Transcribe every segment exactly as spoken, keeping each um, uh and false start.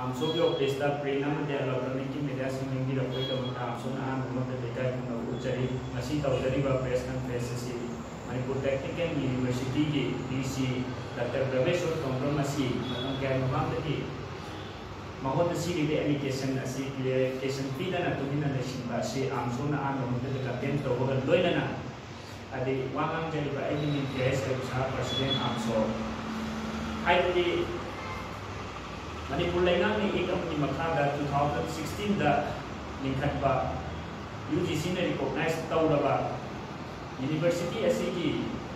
ꯑꯥꯝꯁꯣꯒꯤ ꯑꯣꯐꯤꯁꯇ ꯄ꯭ꯔꯤꯟ ꯑꯃꯗꯤ ꯏꯂꯦꯛꯇ꯭ꯔꯣꯅꯤꯛꯀꯤ ꯃꯦꯗꯤꯌꯥꯁꯤꯡ ꯂꯦꯡꯕꯤꯔꯛꯄꯒꯤꯗꯃꯛꯇ ꯑꯥꯝꯁꯣꯅ ꯑꯍꯥꯟꯕ ꯃꯛꯇꯗ ꯏꯀꯥꯏ ꯈꯨꯝꯅꯕ ꯎꯠꯆꯔꯤ꯫ ꯉꯁꯤ ꯇꯧꯖꯔꯤꯕ ꯄ꯭ꯔꯦꯁ ꯀꯟꯐꯔꯦꯟꯁ ꯑꯁꯤ ꯃꯅꯤꯄꯨꯔ ꯇꯦꯛꯅꯤꯀꯦꯜ ꯌꯨꯅꯤꯚꯔꯁꯤꯇꯤꯒꯤ ꯚꯤ ꯁꯤ ꯗꯥꯛꯇꯔ ꯕ꯭ꯔꯚꯦꯁꯣꯔ ꯇꯣꯡꯕ꯭ꯔꯝ ꯑꯁꯤ ꯃꯇꯝ ꯀꯌꯥꯒꯤ ꯃꯃꯥꯡꯗꯒꯤ ꯃꯉꯣꯟꯗ ꯁꯤꯔꯤꯕ ꯑꯦꯂꯤꯒꯦꯁꯟ ꯑꯁꯤ ꯀ꯭ꯂꯦꯔꯤꯐꯤꯀꯦꯁꯟ ꯄꯤꯗꯅ ꯇꯨꯃꯤꯟꯅ ꯂꯩꯁꯤꯟꯕ ꯑꯁꯤ ꯑꯥꯝꯁꯣꯅ ꯑꯍꯥꯟꯕ ꯃꯛꯇꯗ ꯀꯟꯗꯦꯝ ꯇꯧꯕꯒ ꯂꯣꯏꯅꯅ ꯍꯥꯏꯗꯤ ꯋꯥ ꯉꯥꯡꯖꯔꯤꯕ ꯑꯩꯒꯤ ꯃꯤꯡ K S L Sah, president ꯑꯥꯝꯁꯣ꯫ ꯍꯥꯏꯕꯗꯤ ꯃꯅꯤꯄꯨꯔ ꯂꯩꯉꯥꯛꯅ ꯑꯦꯛ ꯑꯃꯒꯤ ꯃꯈꯥꯗ ꯇꯨ ꯊꯥꯎꯖꯟ ꯁꯤꯛꯁꯇꯤꯟꯗ ꯂꯤꯡꯈꯠꯄ ꯌꯨ ꯖꯤ ꯁꯤꯅ ꯔꯤꯀꯣꯛꯅꯥꯏꯖ ꯇꯧꯔꯕ ꯌꯨꯅꯤꯚꯔꯁꯤꯇꯤ ꯑꯁꯤꯒꯤ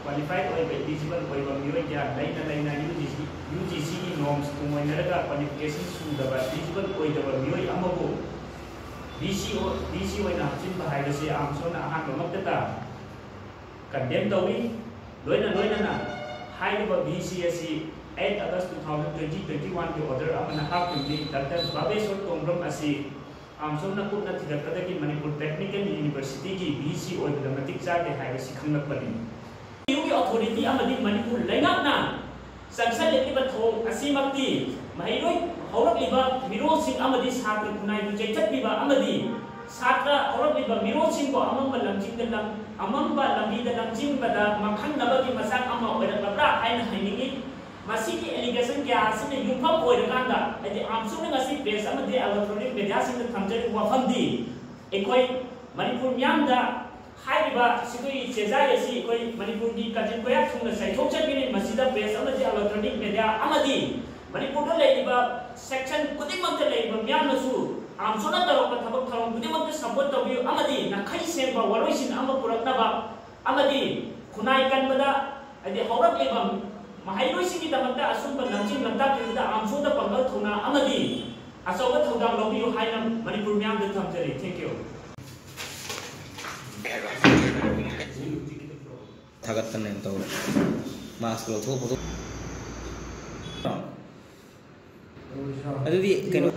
ꯀ꯭ꯋꯥꯂꯤꯐꯥꯏꯠ ꯑꯣꯏꯕ, ꯏꯂꯤꯖꯤꯕꯜ ꯑꯣꯏꯕ ꯃꯤꯑꯣꯏ ꯀꯌꯥ ꯂꯩꯅ ꯂꯩꯅ U G C, U G ꯁꯤꯒꯤ ꯅꯣꯔꯝꯁ ꯇꯨꯡꯑꯣꯏꯅꯔꯒ ꯀ꯭ꯋꯥꯂꯤꯐꯤꯀꯦꯁꯟ ꯁꯨꯗꯕ, ꯏꯂꯤꯖꯤꯕꯜ ꯑꯣꯏꯗꯕ ꯃꯤꯑꯣꯏ ꯑꯃꯕꯨ ꯚꯤ ꯁꯤ ꯑꯣ-, ꯚꯤ ꯁꯤ ꯑꯣꯏꯅ ꯍꯥꯞꯆꯤꯟꯕ ꯍꯥꯏꯕꯁꯤ ꯑꯥꯝꯁꯣꯅ ꯑꯍꯥꯟꯕꯃꯛꯇꯗ ꯀꯟꯗꯦꯝ ꯇꯧꯏ꯫ ꯂꯣꯏꯅ ꯂꯣꯏꯅꯅ ꯍꯥꯏꯔꯤꯕ ꯚꯤ ꯁꯤ ꯑꯁꯤ eight August two thousand twenty twenty ꯋꯥꯟꯒꯤ ꯑꯣꯔꯗꯔ ꯑꯃꯅ ꯍꯥꯞꯈꯤꯕꯅꯤ꯫ ꯗꯥꯛꯇꯔ ꯕꯥꯕꯦꯁꯣꯔ ꯇꯣꯡꯕ꯭ꯔꯝ ꯑꯁꯤ ꯑꯥꯝꯁꯣꯝꯅ ꯀꯨꯞꯅ ꯊꯤꯒꯠꯄꯗꯒꯤ ꯃꯅꯤꯄꯨꯔ ꯇꯦꯛꯅꯤꯀꯦꯜ ꯌꯨꯅꯤꯚꯔꯁꯤꯇꯤꯒꯤ ꯚꯤ ꯁꯤ ꯑꯣꯏꯕꯗ ꯃꯇꯤꯛ ꯆꯥꯗꯦ ꯍꯥꯏꯕꯁꯤ ꯈꯪꯂꯛꯄꯅꯤ꯫ ꯌꯨꯒꯤ ꯑꯣꯊꯣꯔꯤꯇꯤ ꯑꯃꯗꯤ ꯃꯅꯤꯄꯨꯔ ꯂꯩꯉꯥꯛꯅ ꯆꯪꯁꯤꯜꯂꯛꯂꯤꯕ ꯊꯧꯑꯣꯡ ꯑꯁꯤꯃꯛꯇꯤ ꯃꯍꯩꯔꯣꯏ ꯍꯧꯔꯛꯂꯤꯕ ꯃꯤꯔꯣꯜꯁꯤꯡ ꯑꯃꯗꯤ ꯁꯥꯇ꯭ꯔ ꯈꯨꯟꯅꯥꯏꯕꯨ ꯆꯩꯊꯠꯄꯤꯕ ꯑꯃꯗꯤ ꯁꯥꯇ꯭ꯔ ꯍꯧꯔꯛꯂꯤꯕ ꯃꯤꯔꯣꯜꯁꯤꯡꯕꯨ ꯑꯃꯝꯕ ꯂꯝꯖꯤꯡꯗ ꯂꯝ-, ꯑꯃꯝꯕ ꯂꯝꯕꯤꯗ ꯂꯝꯖꯤꯡꯕꯗ ꯃꯥꯡꯍꯟꯅꯕꯒꯤ ꯃꯆꯥꯛ ꯑꯃ ꯑꯣꯏꯔꯛꯂꯕ꯭ꯔꯥ ꯍꯥꯏꯅ ꯍꯥꯏꯅꯤꯡꯏ꯫ ꯃꯁꯤꯒꯤ ꯑꯦꯂꯤꯒꯦꯁꯟ ꯀꯌꯥ ꯑꯁꯤꯅ ꯌꯨꯝꯐꯝ ꯑꯣꯏꯔꯀꯥꯟꯗ, ꯍꯥꯏꯗꯤ, ꯑꯥꯝꯁꯨꯅ ꯉꯁꯤ ꯄ꯭ꯔꯦꯁ ꯑꯃꯗꯤ ꯏꯂꯦꯛꯇ꯭ꯔꯣꯅꯤꯛ ꯃꯦꯗꯤꯌꯥꯁꯤꯡꯗ ꯊꯝꯖꯔꯤꯕ ꯋꯥꯐꯝꯗꯤ, ꯑꯩꯈꯣꯏ ꯃꯅꯤꯄꯨꯔ ꯃꯤꯌꯥꯝꯗ ꯍꯥꯏꯔꯤꯕ ꯁꯤꯒꯤ ꯆꯦꯖꯥꯏ ꯑꯁꯤ ꯑꯩꯈꯣꯏ ꯃꯅꯤꯄꯨꯔꯒꯤ ꯀꯥꯆꯤꯟ ꯀꯣꯌꯥ ꯊꯨꯡꯅ ꯆꯥꯏꯊꯣꯛꯆꯒꯅꯤ꯫ ꯃꯁꯤꯗ ꯄ꯭ꯔꯦꯁ ꯑꯃꯗꯤ ꯏꯂꯦꯛꯇ꯭ꯔꯣꯅꯤꯛ ꯃꯦꯗꯤꯌꯥ ꯑꯃꯗꯤ ꯃꯅꯤꯄꯨꯔꯗ ꯂꯩꯔꯤꯕ ꯁꯦꯛꯁꯟ ꯈꯨꯗꯤꯡꯃꯛꯇ ꯂꯩꯔꯤꯕ ꯃꯤꯌꯥꯝꯅꯁꯨ ꯑꯥꯝꯁꯨꯅ ꯇꯧꯔꯛꯄ ꯊꯕꯛ ꯊꯧꯔꯝ ꯈꯨꯗꯤꯡꯃꯛꯇ ꯁꯄꯣꯔꯠ ꯇꯧꯕꯤꯌꯨ ꯑꯃꯗꯤ ꯅꯥꯈꯩ ꯁꯦꯡꯕ ꯋꯥꯔꯣꯏꯁꯤꯟ ꯑꯃ ꯄꯨꯔꯛꯅꯕ ꯑꯃꯗꯤ ꯈꯨꯟꯅꯥꯏ ꯀꯟꯕꯗ, ꯍꯥꯏꯗꯤ, ꯍꯧꯔꯛꯂꯤꯕ ꯃꯍꯩꯔꯣꯏꯁꯤꯡꯒꯤꯗꯃꯛꯇ ꯑꯁꯨꯝꯕ ꯂꯝꯖꯤꯡ ꯂꯝꯇꯥꯛꯄꯤꯕꯗ ꯑꯥꯝꯁꯨꯗ ꯄꯥꯡꯒꯜ ꯊꯧꯅꯥ ꯑꯃꯗꯤ ꯑꯆꯧꯕ ꯊꯧꯗꯥꯡ ꯂꯧꯕꯤꯌꯨ ꯍꯥꯏꯅ ꯃꯅꯤꯄꯨꯔ ꯃꯤꯌꯥꯝꯗ ꯊꯝꯖꯔꯤ꯫ Thank you. ꯊꯥꯒꯠꯇꯅ ꯇꯧꯔꯦ꯫ ꯃꯥꯁꯀ ꯂꯧꯊꯣꯛ ꯈꯣꯠꯇꯣꯛ꯫ ꯑꯗꯨꯗꯤ ꯀꯩꯅꯣ꯫